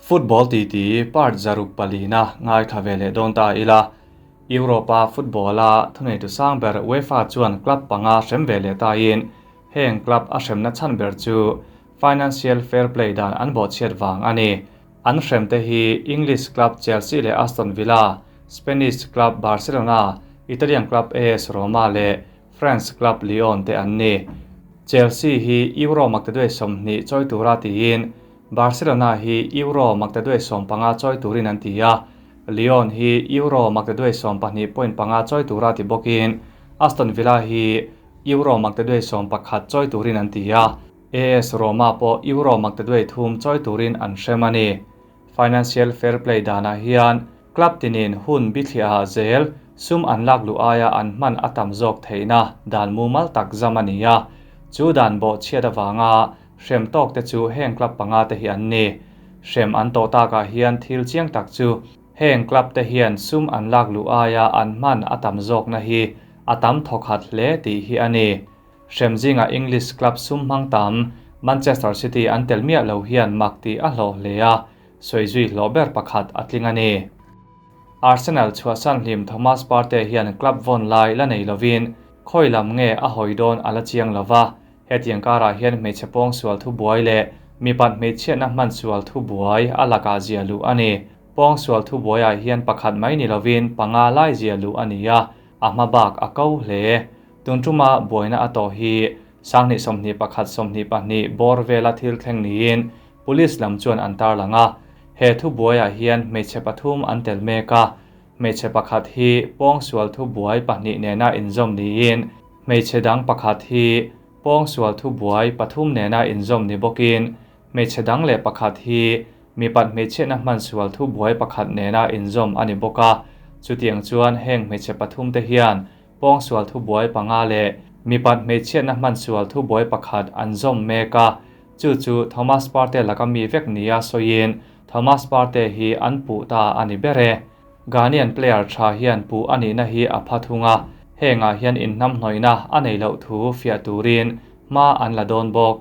Football titi part 6 palina ngaithla ve leh dawn ta ila. Europa football-a thuneitu sang ber UEFA chuan club panga hrem ve leh tain heng club a hremna chhan ber chu Financial Fair Play dan an bawhchhiat vang a ni. An hremte hi English club Chelsea leh Aston Villa, Spanish club Barcelona, Italian club AS Roma leh France club Lyon te an ni. Chelsea hi Euro maktaduai 20 chawi tura tiin Barcelona hi Euro maktaduai 15 chawi turin an ti a, Lyon hi Euro maktaduai 12.5 chawi tura ti bawkin Aston Villa hi Euro maktaduai 11 chawi turin an ti a, AS Roma pawh Euro maktaduai 3 chawi turin an hrem a ni. Financial Fair Play danah hian club tinin hun bithliah zel sum an lak lu aia an hman a tam zawk theihna dan mumal tak zam a ni a, chu dan bawhchhiat avanga hrem tawk te chu heng club panga te hi an ni. Hrem an tawh takah hian thil chiang tak chu heng club te hian sum an lak lu aia an hman a tam zawkna hi a tam thawkhat hle tih hi a ni. Hrem zinga English club sum hmang tam Manchester City an tel miah lo hian mak tih a hlawh hle a, sawi zui hlawh ber pakhat a tling a ni. Arsenal chhuahsan hlim Thomas Partey hian club vawn lai la nei lovin khawi lam nge a hawi dawn a la chiang lova. Hetiang karah hian hmeichhe pawng sual thu buai leh mipat hmeichhiatna hman sual thu buai a lakah zia luh a ni. Pawng sual thu buaiah hian pakhat mai ni lovin panga lai zia luh a ni a, a hma bak a ko hle. Tun tuma buaina a tawh hi 2021-22 bawr vela thil thleng niin police lam chuan an tarlang a. He thu buaiah hian hmeichhe pathum an tel mek a, hmeichhe pakhat hi pawng sual thu buai pahnih nena inzawm niin hmeichhe dang pakhat hi pawng sual thu buai pathum nena inzawm ni bawkin hmeichhe dang leh pakhat hi mipat hmeichhiatna hman sual thu buai pakhat nena inzawm a ni bawk a. Chutiang chuan heng hmeichhe pathum te hian pawng sual thu buai panga leh mipat hmeichhiatna hman sual thu buai pakhat an zawm mek a, chu chu Thomas Partey laka mi vek nia sawiin Thomas Partey hi an puh ta a ni ber e. Ghanaian player tha hian puh a nihna hi a pha thung a, hengah hian inhnam hnawihna a nei loh thu fiah turin hma an la dawn bawk.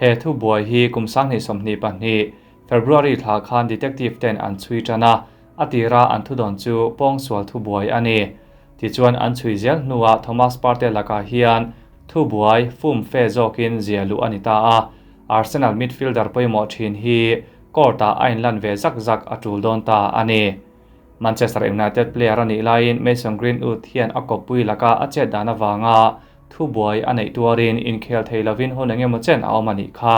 He thu buai hi kum 2022 February thla khan detective ten an chhui tan a, a tira an thu dawn chu pawng sual thu buai a ni. Tichuan an chhui zel hnuah Thomas Partey lakah hian thu buai fum fe zawkin zia luh a ni ta a. Arsenal midfielder pawimawh thin hi court-ah a inlan ve zak zak a tul dawn ta a ni. Manchester United player a nih laiin Mason Greenwood hian a kawppui laka a chet dan avanga thu buai a neih tuarin inkhel thei lovin hun engemaw chen a awm a nih kha.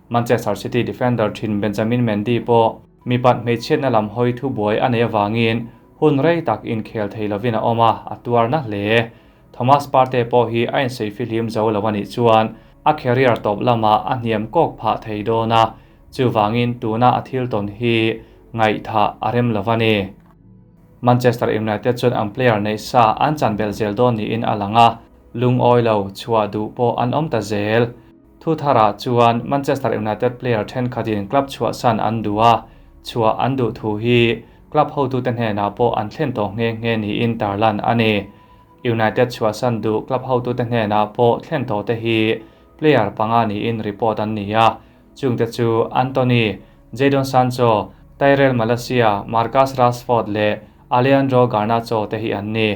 Manchester City defender thin Benjamin Mendy pawh mipat hmeichhiatna lam hawi thu buai a nei avangin hun rei tak inkhel thei lovin a awm a, a tuar na hle. Thomas Partey pawh hi a insei fihlim zo lo a nih chuan a career tawp lamah a hniam kawk phah thei dawn a, chuwangin tuna a thil tawn hi ngaihthah a rem lo a ni. Manchester United chuan an player nei sa an chan bel zel dawn niin a lang a, lungawi lo chhuah duh pawh an awm ta zel. Thu tharah chuan Manchester United player thenkhatin club chhuah san an duh a, chhuah an duh thu hi club hotute hnenah pawh an thlen tawh nghe nghe niin tarlan a ni. United chhuah san duh club hotute hnenah pawh thlen tawh te hi player panga niin report an ni a, chungte chu Antony, Jadon Sancho, Tyrell Malacia, Marcus Rashford leh Alejandro Garnacho te hi an ni.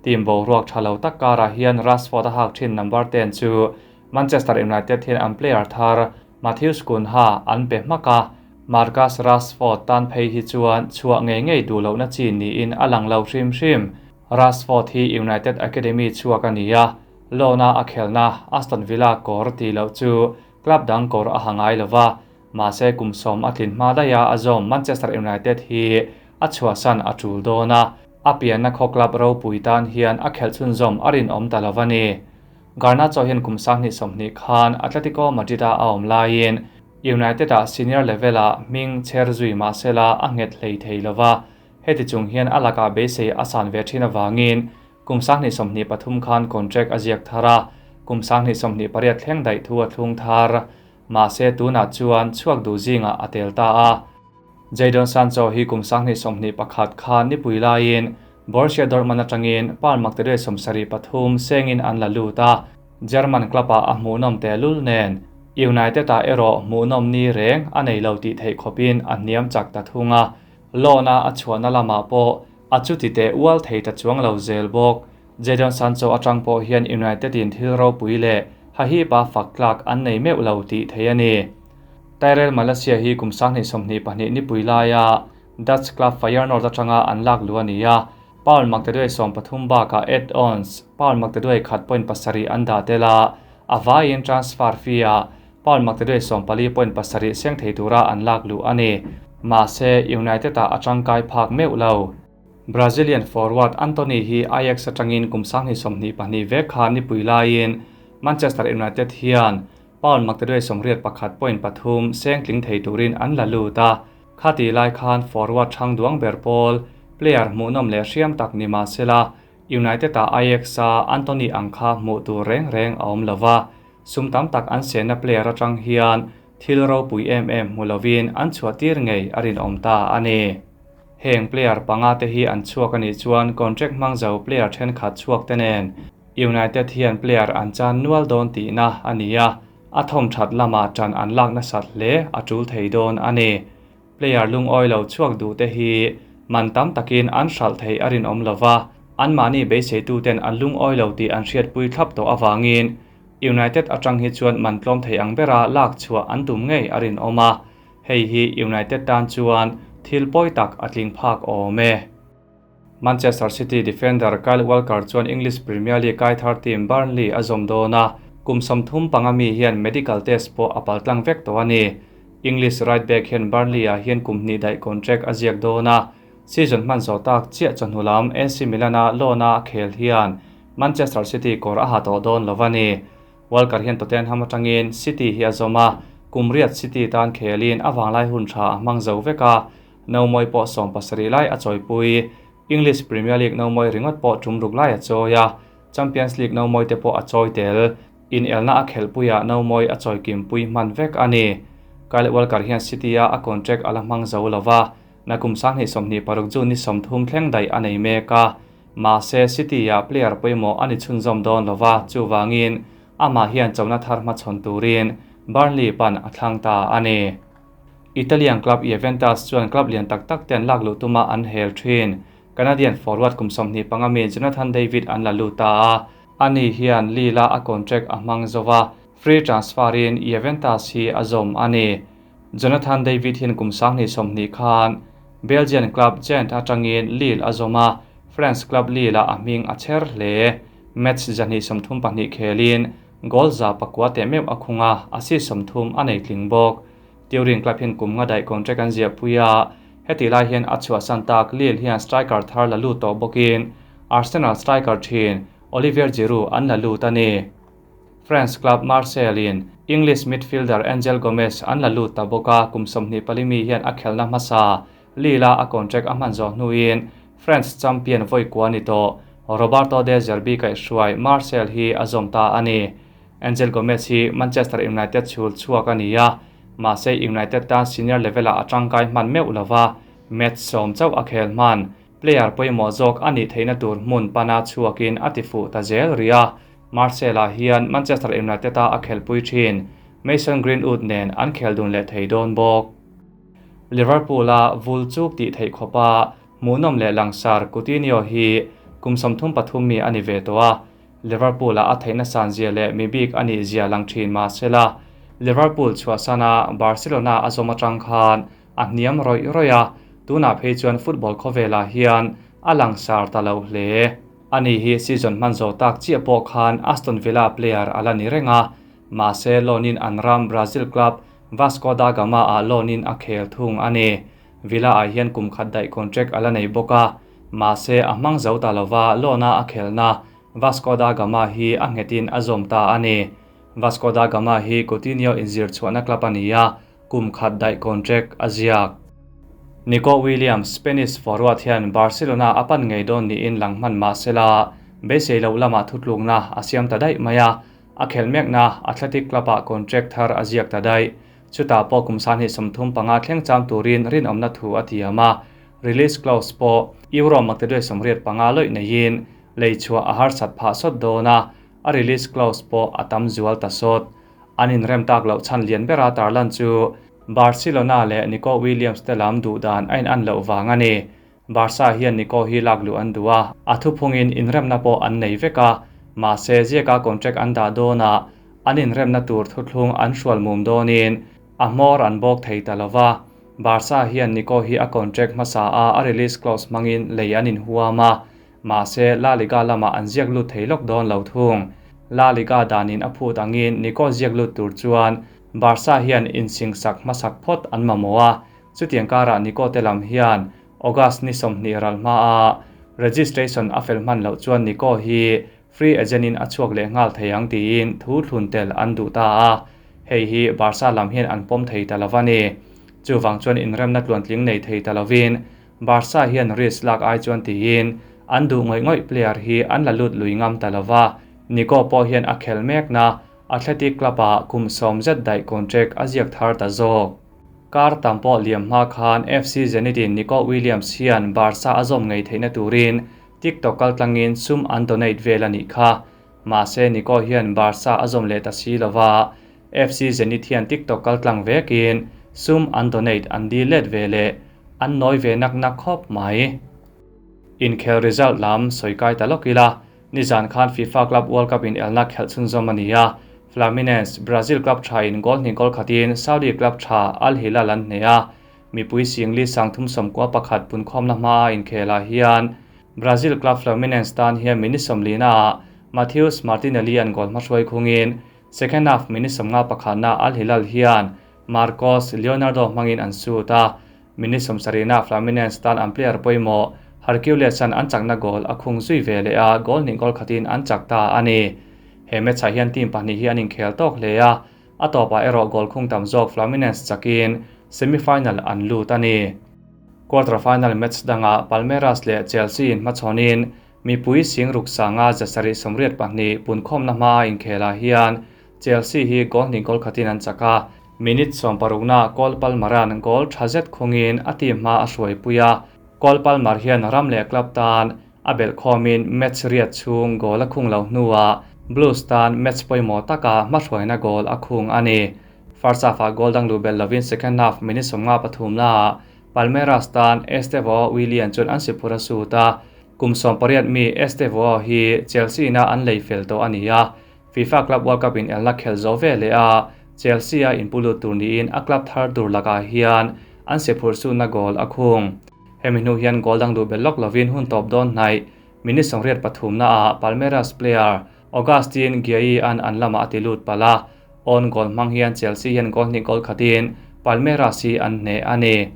Team boruak tha lo tak karah hian Rashford a hak thin number 10 chu Manchester United hian an player thar Matheus Cunha an pe hmak a, Marcus Rashford tan phei hi chuan chhuah ngei ngei duh lohna chi niin a lang lo hrim hrim. Rashford hi United Academy chhuak a ni a, loan-a a khelna Aston Villa kawr tih loh chu club dang kawr a ha ngai lova, mahse kum 10 a tlin hma daia a zawm Manchester United hi a chhuahsan a tul dawn a, a pianna khaw club ropui tan hian a khelh chhunzawm a rinawm ta lo a ni. Garnacho hian kum 2020 khan Atletico Madrid-a a awm laiin United-a senior level-a hming chher zui mahsela a nghet hlei thei lova, heti chung hian a lakah beisei a san ve thin avangin kum 2023 khan contract a ziak thar a, kum 2028 thleng daih thu a thlung thar. Mahse tunah chuan chhuak duh zingah a tel ta a. Jadon Sancho hi kum 2021 khan nipui laiin Borussia Dortmund atangin pound maktaduai 73 sengin an la lut a, German club-ah a hmuhnawm te lul nen. United-ah erawh hmuhnawm ni reng a nei lo tih theih khawpin a hniam chak ta thung a, loan-a a chhuahna lamah pawh a chuti teh ual thei ta chuang lo zel bawk. Jadon Sancho atang pawh hian United-in thil ropui leh hahipa fak tlak an nei meuh lo tih theih a ni. Tyrell Malacia hi kum 2022 nipui laia Dutch club Feyenoord atanga an lak luh a ni a, Paul Maktaduai 13 bakah add-ons Paul Maktaduai khat point pasarih an dah tel a, a vaiin transfer fee-ah Paul Maktaduai 14.7 seng thei tura an lak luh a ni. Mahse, United-ah a tangkai phak meuh lo. Brazilian forward Antony hi Ajax atangin kum 2022 vek kha nipui laiin Manchester United hian Paul Maktaduai 81.3 seng tling thei turin an la lut a, khati lai khan forward thang duang ber pawl player hmuhnawm leh hriam tak ni mahsela United-ah Ajax-a Antony ang kha hmuh tur reng reng a awm lova, sum tam tak an sehna player atang hian thil ropui em em hmu lovin an chhuah tir ngei a rinawm ta a ni. Heng player panga te hi an chhuak a nih chuan contract hmang zo player thenkhat chhuak te nen United hian player an chan nual dawn tihna a ni a, a thawm that lamah tan an lak nasat hle a tul thei dawn a ni. Player lungawi lo chhuak duh te hi man tam takin an hralh thei a rinawm lova, anmahni beiseitu ten an lungawi lo tih an hriatpui thlap tawh awangin United atang hi chuan man tlawm thei ang bera lak chhuah an tum ngei a rinawm a, hei hi United tan chuan thil pawi tak a tling phak awm e. Manchester City defender Kyle Walker chuan English Premier League kai thar team Burnley a zawm dawn a, kum 35 mi hian medical test pawh a paltlang vek tawh a ni. English right back hian Burnley ah hian kum hnih daih contract a ziak dawn a, season hman zawh tak chiah chawhnu lam AC Milan-a loan-a a khel hian Manchester City kawr a ha tawh dawn lo a ni. Walker hian Tottenham atangin City hi a zawm a, kum riat City tan khelin a vanglai hun tha a hmang zo vek a, no mawi pawh 17 lai a chawipui. English Premier League no mawi ringawt pawh tum ruk lai a chawi a, Champions League no mawi te pawh a chawi tel. In elna a khelpuiah no mawi a chawi kimpui hman vek a ni. Kyle Walker hian City-a a contract a la hmang zo lova, nakum 2026 June ni 30 thleng daih a nei mek a. Mahse City-a player pawimawh a ni chhunzawm dawn lova, chuwangin amah hian chona thar hmachhawn turin Burnley pan a thlang ta a ni. Italian club Juventus chuan club lian tak tak ten lak luh tuma an hel thin. Canadian forward kum 25 mi Jonathan David an la lut ta a, ani hian Lille-a a contract a hmang zova, free transfer-in Juventus hi a zawm a ni. Jonathan David hian kum 2020 khan Belgian club Gent atangin Lille a zawm a, France club Lille-a a hming a chher hle. Match 232 khelin goal za pakua te meuh a khunga, assist 30 a nei tling bawk. Turin club hian kum nga daih contract an ziah pui a, heti lai hian a chhuah san tak Lille hian striker thar la lut tawh bawkin Arsenal striker thin Olivier Giroud an la lut a ni. France club Marseille-in English midfielder Angel Gomes an la lut ta bawk a, kum 24 mi hian a khelna hmasa Lille-a a contract a hman zawh hnuin France champion vawi kua ni tawh Roberto De Zerbi kaihhruai Marseille hi a zawm ta a ni. Angel Gomes hi Manchester United chhul chhuak a ni a, mahse United tan senior level-ah a tangkai hman meuh lova, match 10 chauh a khel hman. Player pawimawh zawk a nih theihna tur hmun pana chhuakin a tifuh ta zel ria. Marseille-ah hian Manchester United-a a khelpui thin Mason Greenwood nen an khel dun leh thei dawn bawk. Liverpool-a vul chuk tih theih khawpa hmuhnawm leh langsar Coutinho hi kum 33 mi a ni ve tawh a, Liverpool-a a theihna san zia leh mi bik a nih zia lang thin mahsela Liverpool chhuahsana Barcelona a zawm atang khan a hniam rawih rawih a, tunah phei chuan football khawvelah hian a langsar ta lo hle. Ani hi season hman zawh tak chiah pawh khan Aston Villa player a la ni reng a, mahse loan-in an ram Brazil club Vasco da Gama-ah loan-in a khel thung a ni. Villa-ah hian kum khat daih contract a la nei bawk a, mahse a hmang zo ta lova loan-a a khelna Vasco da Gama hi a nghetin a zawm ta a ni. Vasco da Gama hi Coutinho inzir chhuahna club a ni a, kum khat daih contract a ziak. Nico Williams, Spanish forward hian Barcelona a pan ngei dawn niin lang hman mahsela beisei lo lamah thutlukna a siam ta daih mai a, a khel mekna Athletic Club-ah contract thar a ziak ta daih. Chutah pawh kum 35 thleng cham turin rinawmna thu a tiam a, release clause pawh euro maktaduai 85 loih neiin lei chhuah a harsat phah sawt dawn a, a release clause pawh a tam zual ta sawt. An inrem tak loh chhan lian bera tarlan chu Barcelona leh Nico Williams te lam duh dan a inan loh vang a ni. Barca hian Nico hi lak luh an duh a, a thuphungin inremna pawh an nei vek a, mahse ziaka contract an dah dawnah an inremna tur thuthlung an hrual mum dawnin a hmawr an bawk thei ta lo va. Barca hian Nico hi a contract hmasa a a release clause hmangin lei an inhuam a, mahse La Liga lamah an ziak lut thei lawk dawn lo thung. La Liga danin a phut angin Nico ziak lut tur chuan Barca hian insingsak hmasak phawt an mamawh a, chutiang karah Nico te lam hian August ni 20 ral hmaa registration a fel hman loh chuan Nico hi free agent in a chhuak leh nghal thei ang tiin thu thlun tel an duh ta a, hei hi Barca lam hian an pawm thei ta lo a ni. Chuvang chuan inremna tluantling nei thei ta lovin Barca hian risk lak ai chuan tiin an duh ngawih ngawih player hi an la lut lui ngam ta lo va, Nico pawh hian a khel mekna Athletic Club-ah kum 10 zet daih contract a ziak thar ta zawk. Kar tam pawh liam hma khan FC Zenit in Nico Williams hian Barca a zawm ngei theihna turin TikTok kaltlangin sum an donate vel a nih kha. Mahse Nico hian Barca a zawm leh ta si lo va, FC Zenit hian TikTok kaltlang vekin sum an donate an dil let ve leh an nawi ve nak nak khawp mai. Inkhel result lam sawi kai ta lawk ila, nizan khan FIFA Club World Cup in elna khelh chhunzawm a ni a, Fluminense, Brazil club tha in goal hnih goal khatin Saudi club tha Al Hilal an hneh a, mipui singli 391 punkhawmna hmaa inkhelah hian Brazil club Fluminense tan hian minute 40 ah Matheus Martinelli an goal hmahruai khungin second half minute 51 na Al Hilal hian Marcos Leonardo hmangin an sut a, minute 70 na Fluminense tan an player pawimawh Hercules an an chakna goal a khung zui ve leh a, goal hnih goal khatin an chak ta a ni. He match ah hian team pahnih hi an inkhel tawk hle a, a tawpah erawh goal khung tam zawk Fluminense chakin semi-final an lut a ni. Quarter final match dangah Palmeiras leh Chelsea in hmachhawnin mipui singruk sanga 782 punkhawmna hmaa inkhelah hian Chelsea hi goal hnih goal khatin an chak a, minute 16 na Cole Palmer-an goal tha zet khungin a team hma a hruai pui a, Cole Palmer hian ram leh club tan a belh khawmin match riat chhung goal a khung lo hnuah Blues tan match pawimawh taka hmahruaina goal a khung a ni. First half-ah goal dang luh belh lovin second half minute 53 naah Palmeiras tan Estevao Willian chuan an si phur a sut a, kum 18 mi Estevao hi Chelsea na an lei fel tawh a ni a, FIFA Club World Cup in elna khel zo ve leh a, Chelsea a inpu lut tur niin a club thar tur lakah hian an si phur sutna goal a khung. Hemi hnu hian goal dang duh belh lawk lovin hun tawp dawn hnaih minute 83 naah Palmeiras player Augustin Giai an an lamah a ti lut pala, on goal hmang hian Chelsea hian goal hnih goal khatin Palmeiras hi an hneh a ni.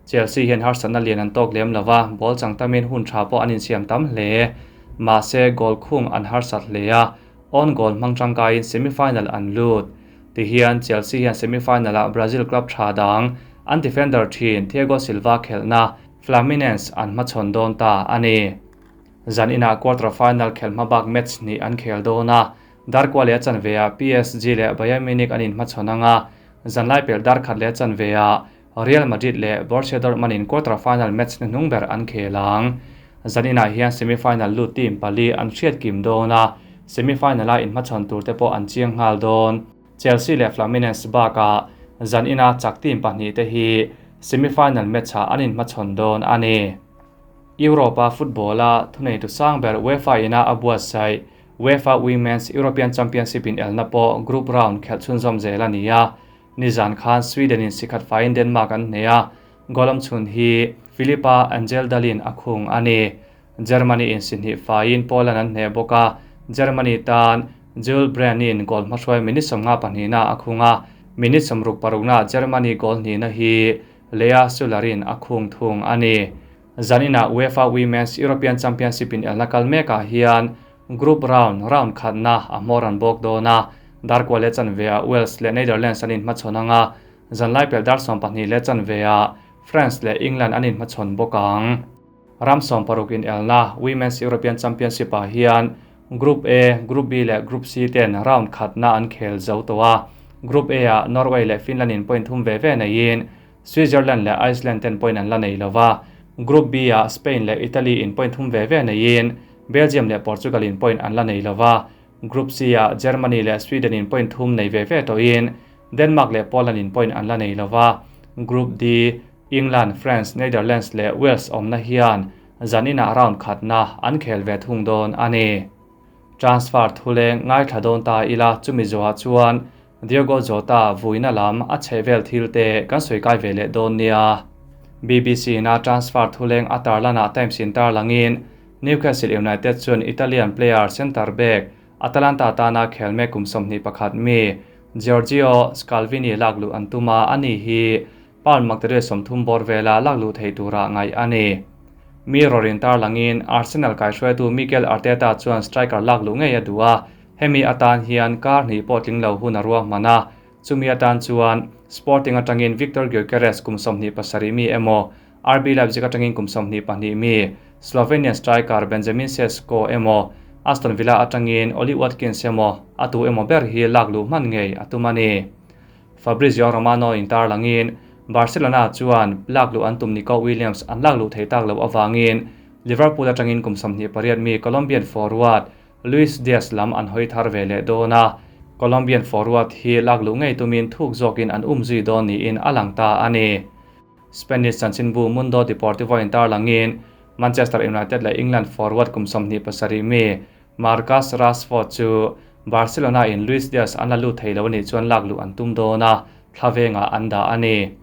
Chelsea hian harsatna lian an tawk lem lova, ball chang tamin hun tha pawh an insiam tam hle. Mahse goal khung an harsat hle a, on goal hmang tangkaiin semi-final an lut. Ti hian Chelsea hian semi-final ah Brazil club tha dang an defender thin Thiago Silva khelhna Fluminense an hmachhawn dawn ta a ni. Zan inah quarter final khel hmabak match hnih an khel dawn a, darkua leh a chanve ah PSG leh Bayern Munich an inhmachhawn anga, zanlai pelh dar khat leh a chanve ah Real Madrid leh Borussia Dortmund in quarter final match hnuhnung ber an khel ang. Zan inah hian semi-final lut team pali an hriat kim dawn a, semi-final a inhmachhawn tur te pawh an chiang nghal dawn. Chelsea leh Fluminense bakah zan ina chak team pahnih te hi semi-final match ah an inhmachhawn dawn a ni. Europa football a thunei tu sang ber UEFA ina a buatsaih UEFA Women's European Championship in elna pawh group round khelh chhunzawm zel a ni a, nizan khan Sweden in sikhat faiin Denmark an hneh a, goal chhun hi Filippa Angeldalin a khung a ni. Germany in si hnih faiin Poland an hneh bawk a, Germany tan Jules Brandin goal hmahruai minute 52 na a khung a, minute 66 na Germany goal hnih na hi Lea Sularin a khung thung a ni. Zanina UEFA Women's European Championship in elna kal mekah hian group round round khatna a hmawr an bawk dawn a, darkua leh chanve ah Wales leh Netherlands an inhmachhawn anga, zanlai pelh dar 12 leh chanve ah France leh England an inhmachhawn bawk ang. Ram 60 in elna Women's European Championship ah hian Group A, Group B leh Group C ten round khatna an khel zo tawh a, Group A ah Norway leh Finland in point thum ve ve neiin Switzerland leh Iceland ten point an la nei lova, Group B ah Spain leh Italy in point thum ve ve neiin Belgium leh Portugal in point an la nei lova, Group C-ah Germany leh Sweden in point thum nei ve ve tawhin Denmark leh Poland in point an la nei lova. Group D, England, France, Netherlands leh Wales awmna hian zaninah round khatna an khel ve thung dawn a ni. Transfer thuleng ngaithla dawn ta ila chumi zawhah chuan Diogo Jota vuina lam a chhehvel thil te kan sawi kai ve leh dawn nia. BBC ina transfer thuleng a tarlanah Times in tarlangin Newcastle United chuan Italian player centre back Atalanta tana khel mek kum 21 mi Giorgio Scalvini lak luh an tum a, ani hi pound maktaduai 30 bawr vela lak luh theih tura ngaih a ni. Mirror in tarlangin Arsenal kaihruaitu Mikel Arteta chuan striker lak luh ngei a duh a, hemi atan hian kar hnih pawh tling lo hun a ruahman a, chumi atan chuan Sporting atangin Viktor Gyökeres kum 27 mi emaw, RB Leipzig atangin kum 22 mi Slovenian striker Benjamin Sesko emaw, Aston Villa atangin Ollie Watkins emaw a tu emaw ber hi lak luh hman ngei a tum a ni. Fabrizio Romano in tarlangin Barcelona chuan lak luh an tum Nico Williams an lak luh thei tak loh avangin Liverpool atangin kum 28 mi Colombian forward Luis Diaz lam an hawi thar ve leh dawn a, Colombian forward hi lak luh ngei tumin thuk zawkin an um zui dawn niin a lang ta a ni. Spanish chanchinbu Mundo Deportivo in tarlangin Manchester United leh England forward kum 27 mi Marcus Rashford chu Barcelona in Luis Diaz an la lut thei lo anih chuan lak luh an tum dawn a, thlavenga an dah a ni.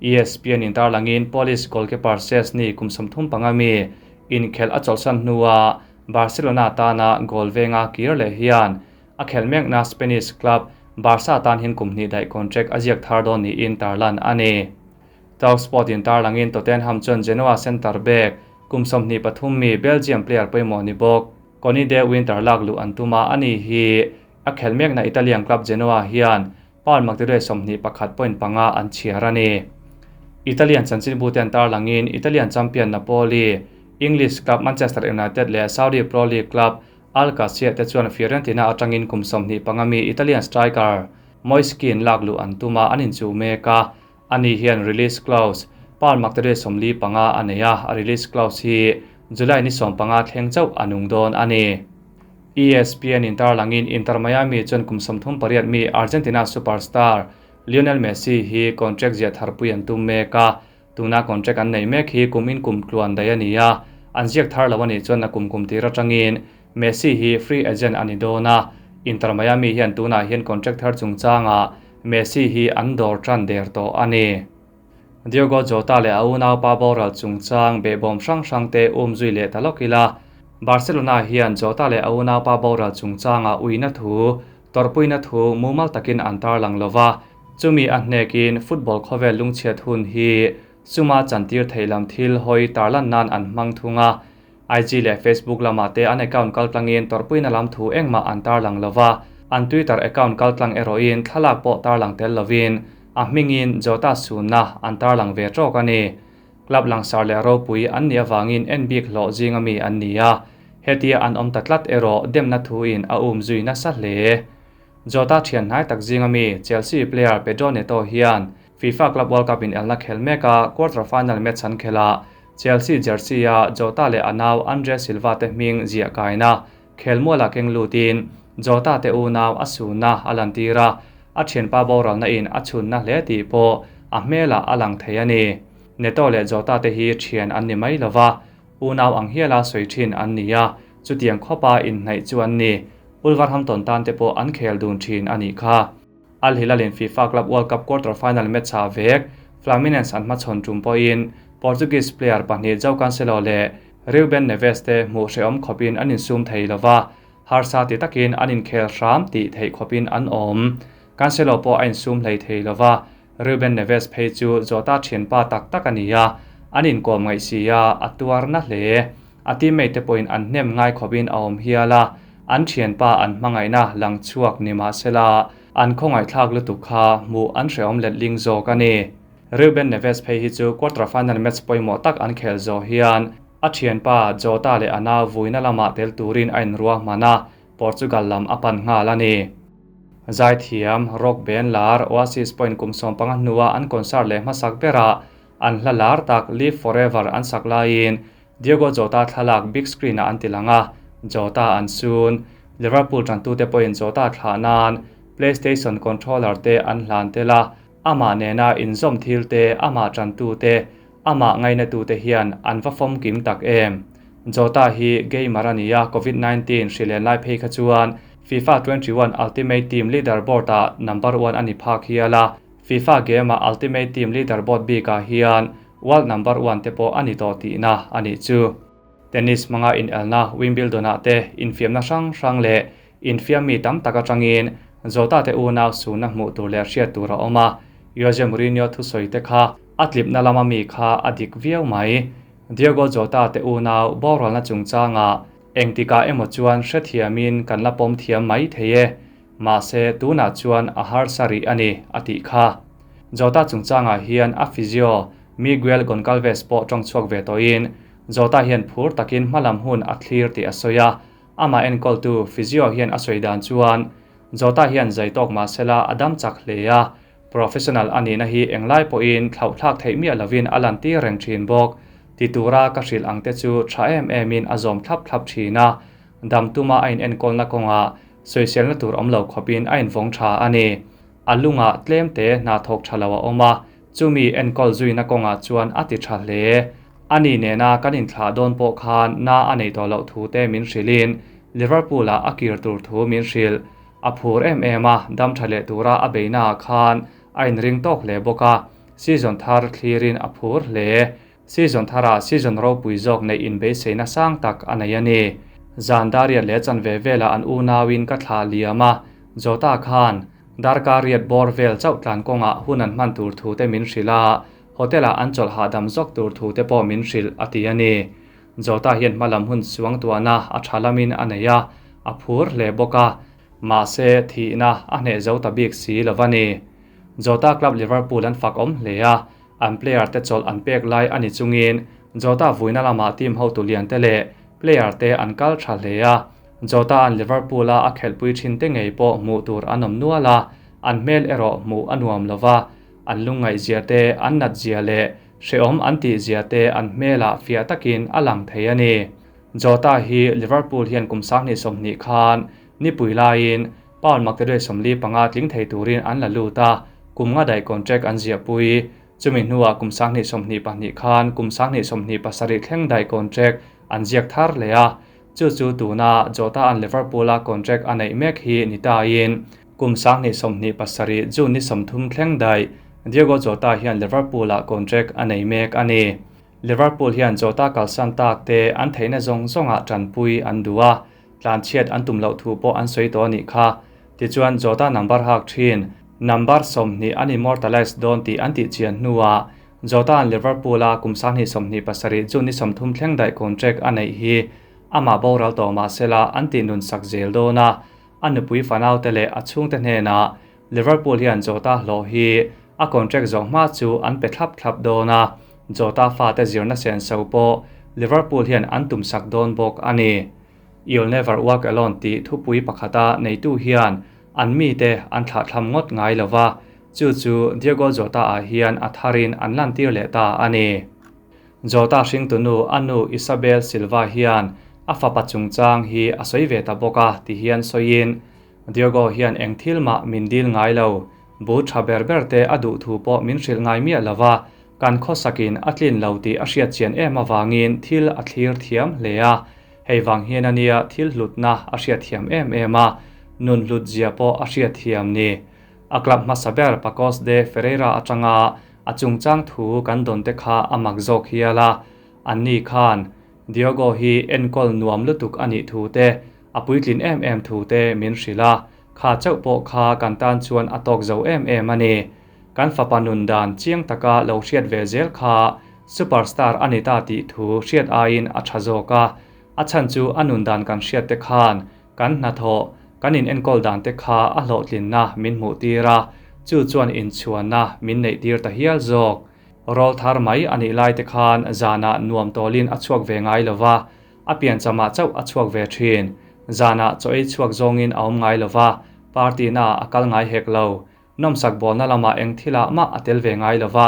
ESPN in tarlangin Polish goalkeeper Szczesny kum 35 mi inkhel a chawlhsan hnua Barcelona tana goal venga kir leh hian a khel mekna Spanish club Barca tan hin kum hnih daih contract a ziak thar dawn niin tarlan a ni. Talksport in tarlangin Tottenham chuan Genoa centre back kum 23 mi Belgium player pawimawh ni bawk Koni de Winter lak luh an tuma ani hi a khel mekna Italian club Genoa hian pound maktaduai 21.5 an chhiar a ni. Italian chanchinbu ten tarlangin Italian champion Napoli, English club Manchester United leh Saudi Pro League club Al Qadsiah te chuan Fiorentina atangin kum 25 mi Italian striker Moise Kean lak luh an tuma an inchuh mek a, ani hian release clause pound maktaduai 45 a nei a, a release clause hi July ni 15 thleng chauh a nung dawn a ni. ESPN in tarlangin Inter Miami chuan kum 38 mi Argentina superstar Lionel Messi hi contract zia tharpui an tum mek a, tuna contract an nei mek hi kum in kum tluan dai a ni a, an ziak thar lo ani chuan na kum kum tir atangin Messi hi free agent ani dawn a, Inter Miami hian tunah hian contract thar chungchanga Messi hi an dawr tan der tawh a ni. Diogo Jota leh a unau pa boral chungchang behbawm hrang hrang te um zui leh ta lawk ila. Barcelona hian Jota leh a unau pa boral chungchanga uina thu, torpuina thu mumal takin an tarlang lova, chumi a hnekin football khawvel lungchhiat hun hi suma chantir theilam thil hoi tarlan nan an hmang thunga. IG leh Facebook lama te an account kaltlangin torpuina lam thu engmah an tarlang lova, an Twitter account kaltlang erawhin thlalak pawh tarlang tel lovin a hmingin Jota sunna an tarlang ve tawk a ni. Club langsar leh ropui an ni awangin en bik hlawh zinga mi an ni a, hetia an awm ta tlat erawh demna thu in a um zui nasa hle. Jota thian hnai tak zinga mi Chelsea player Pedro Neto hian FIFA Club World Cup in elna khel meka quarter final match an khela Chelsea jersey a Jota leh anau Andre Silva te hming zia kaina khelmuala keng lutin Jota te unau a sunna a lantira a thianpa boral na in a chhunna hle tih pawh a hmela a lang thei a ni. Neto leh Jota te hi thian an ni mai lova, unau ang hiala sawi thin an ni a, chutiang khawpa inhnaih chu an ni. Wolverhampton tan te pawh an khel dun thin a nih kha. Al Hilal in FIFA Club World Cup quarter final match a vek Fluminense an hmachhawn tum pawhin Portuguese player pahnih João Cancelo leh Ruben Neves te hmuh hrehawm khawpin an insum thei lova, harsa ti takin an inkhel hram tih theih khawpin an awm. Cancelo pawh a insum hlei thei lova, Ruben Neves phei chu Jota thianpa tak tak a ni a, an inkawm ngaih si a, a tuar na hle. A teammate te pawhin an hnem ngai khawpin a awm hial a, an thianpa an hmangaihna lang chhuak ni mahsela an khawngaih thlak lutuk kha hmuh an hrehawm let ling zawk a ni. Ruben Neves phei hi chu quarter final match pawimawh tak an khel zawh hian a thianpa Jota leh anau vuina lamah tel turin a inruah hman a, Portugal lam a pan nghal a ni. Zaithiam, rock band lar Oasis point kum 15 hnua an concert leh hmasak bera an hla lar tak Live Forever an sak laiin Diogo Jota thlalak big screen a an ti lang a, Jota an sun. Liverpool ṭantute pawhin Jota thlah nan PlayStation controller te an hlan tel a, amah nena inzawm thil te, amah ṭantute, amah ngainatute hian an va fawmkim tak em. Jota hi gamer a ni a, Covid 19 hri len lai phei kha chuan FIFA 21 Ultimate Team leaderboard ah number one a ni phak hial a, FIFA game-a Ultimate Team leaderboard bikah hian world number one te pawh a ni tawh tihna a nih chu. Tennis hmanga inelna Wimbledon-ah te infiamna hrang hrang leh infiam mi tam tak atangin Jota te unau sunna hmuh tur leh hriat tur a awm a, Jose Mourinho thusawi te kha a tlipna lama mi kha a dik viau mai. Diogo Jota te unau boralna chungchangah engtikah emaw chuan hrethiamin kan la pawm thiam mai thei e, mahse tunah chuan a harsa rih a ni, a tih kha. Jota chungchangah hian a physio Miguel Goncalves pawh tawng chhuak ve tawhin Jota hian phur takin hmalam hun a thlir tih a sawi a, amah enkawltu physio hian a sawi dan chuan Jota hian zai tawk mah sela a dam chak hle a, professional a nihna hi englai pawhin thlauhthlak theih miah lovin a lantir reng thin bawk. Ti tura ka hrilh ang te chu tha em emin a zawm thlap thlap thin a, dam tuma a inenkawlna kawngah sawiselna tur awm lo khawpin a invawng tha a ni. A lungah tlem te hna thawk tha lo a awm a, chumi enkawl zuina kawngah chuan a ti tha hle. A ni nena kan inthlah dawn pawh khan na a nei tawh loh thu te min hrilhin Liverpool-ah a kir tur thu min hrilh. A phur em em a, dam tha leh tura a beihnaah khan a inring tawk hle bawk a, season thar thlirin a phur hle. Season tharah season ropui zawk neih inbeiseina sang tak a nei a ni. Zan Dariat leh chanve velah an unauin ka thlah liam a, Jota khan darkar riat bawr vel chauh tlan kawngah hun an hman tur thu te min hrilh a, hotel-ah an chawlh hahdam zawk tur thu te pawh min hrilh a ti a ni. Jota hian hmalam hun suangtuahna a tha lamin a nei a, a phur hle bawk a, mahse thihna a hneh zo ta bik si lo va ni. Jota club Liverpool an fak awm hle a, An player te chawlh an pek lai a ni chungin Jota vuina lamah team hotu lian te leh player te an kal tha hle a, Jota an Liverpool a a khelhpui thin te ngei pawh hmuh tur an awm nual a, an hmel erawh hmuh a nuam lo va, an lungngaihzia te, an natzia leh hrehawm an tihzia te an hmelah fiah takin a lang thei a ni. Jota hi Liverpool hian kum 2020 khan nipui laiin Pound maktaduai 45 tling thei turin an la lut a, kum nga daih contract an ziahpui. Chumi hnuah kum 2022 khan kum 2027 thleng daih contract an ziak thar leh a, chu chu tuna Jota an Liverpool-a contract a neih mek hi ni tain kum 2027 June ni 30 thleng daih Diogo Jota hian Liverpool-ah contract a nei mek a ni. Liverpool hian Jota kalsan tak te an theihna zawng zawngah tanpui an duh a, Tlanchhiat an tum loh thu pawh an sawi tawh a nih kha. Tichuan, Jota number hak thin, number 20 an immortalise dawn tih an tih chian hnuah Jota-a'n Liverpool-a kum 2027 June ni 30 thleng daih contract a neih hi amah boral tawh mah sela an tih nun sak zel dawn a. A nupui fanaute leh a chhungte hnenah Liverpool hian Jota hlawh hi a contract zawh hma chu an pe thlap thlap dawn a, Jota fate zirna senso pawh Liverpool hian an tum sak dawn bawk a ni. You'll never walk alone tih thupui pakhata neitu hian an mite an thlahthlam ngawt ngai lo va, chu chu Diogo Jota-ah hian a tharin an lantir leh ta a ni. Jota hringtunu a nu Isabel Silva hian a fapa chungchang hi a sawi ve ta bawk a ti hian sawiin, Diogo hian eng thil mah min dil ngai lo, bu tha ber ber te a duh thu pawh min hrilh ngai miah lo va, kan khawsakin a tlin lo tih a hriat chian em avangin thil a thlir thiam hle a. Hei vang hian a nia thil hlutna a hriat thiam em em a, nun hlut zia pawh a hriat thiam ni. A club hmasa ber Pacos de Ferreira atanga a chungchang thu kan dawn te kha a mak zawk hial a, anni khan Diogo hi enkawl nuam lutuk a nih thu te, a puitlin em em thu te min hrilh a, kha chauh pawh kha kan tan chuan a tawk zo em em a ni. Kan fapa nun dan chiang taka lo hriat ve zel kha superstar a ni ta tih thu hriat aiin a tha zawk a, a chhan chu a nun dan kan hriat te khan kan hnathawh, kan in enkawl dan te kha a hlawhtlinna min hmuh tir a, chu chuan inchhuanna min neih tir ta hial zawk. Rawl thar mai a nih lai te khan zanah nuam tawlin a chhuak ve ngai lo va, a pianchamah chauh a chhuak ve thin. Zanah chaw ei chhuak zawngin a awm ngai lo va, party naah a kal ngai hek lo. Nawmsak bawlna lamah eng thilah mah a tel ve ngai lo va,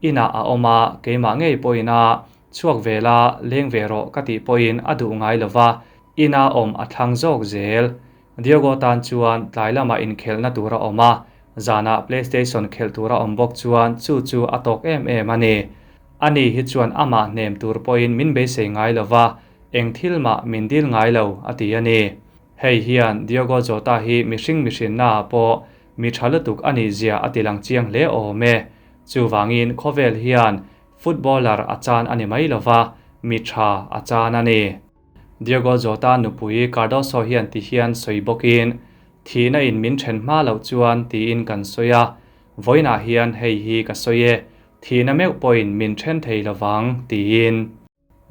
inah a awm a, keimah ngei pawhin a chhuak ve la, leng ve rawh ka tih pawhin a duh ngai lo va, ina awm a thlang zawk zel. Diogo tan chuan tlai lamah inkhelhna tur a awm a, zanah PlayStation khelh tur a awm bawk chuan chu chu a tawk em em a ni. Ani hi chuan amah hnem tur pawhin min beisei ngai lo va, eng thil mah min dil ngai lo, a ti a ni. Hei hian Diogo Jota hi mihring mihrinnaah pawh mi tha lutuk a nih zia a tilang chiang hle awm e. Chuvangin khawvel hian footballer a chan a ni mai lo va, mi tha a chan a ni. Diogo Jota nupui Cardoso hian ti hian sawi bawkin, Thihna in min then hma loh chuan tiin kan sawi a, vawiinah hian hei hi ka sawi e, thihna meuh pawhin min then thei lovang tiin.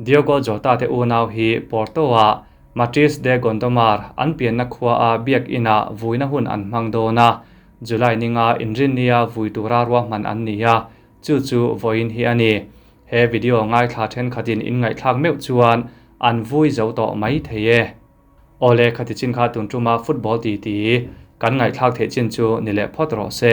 Diogo Jota te unau hi Porto-ah Matriz de Gondomar an pianna khuaa biak inah vuina hun an hmang dawn a, July ninga inrinnia vui tura ruahman an ni a, chu chu vawiin hi a ni. He video ngaithla thenkhatin in ngaihthlak meuh chuan an vui zo tawh mai thei e. Awle khati chin kha tun tuma football titi kan ngaihthlak theih chin chu ni leh phawt rawh se.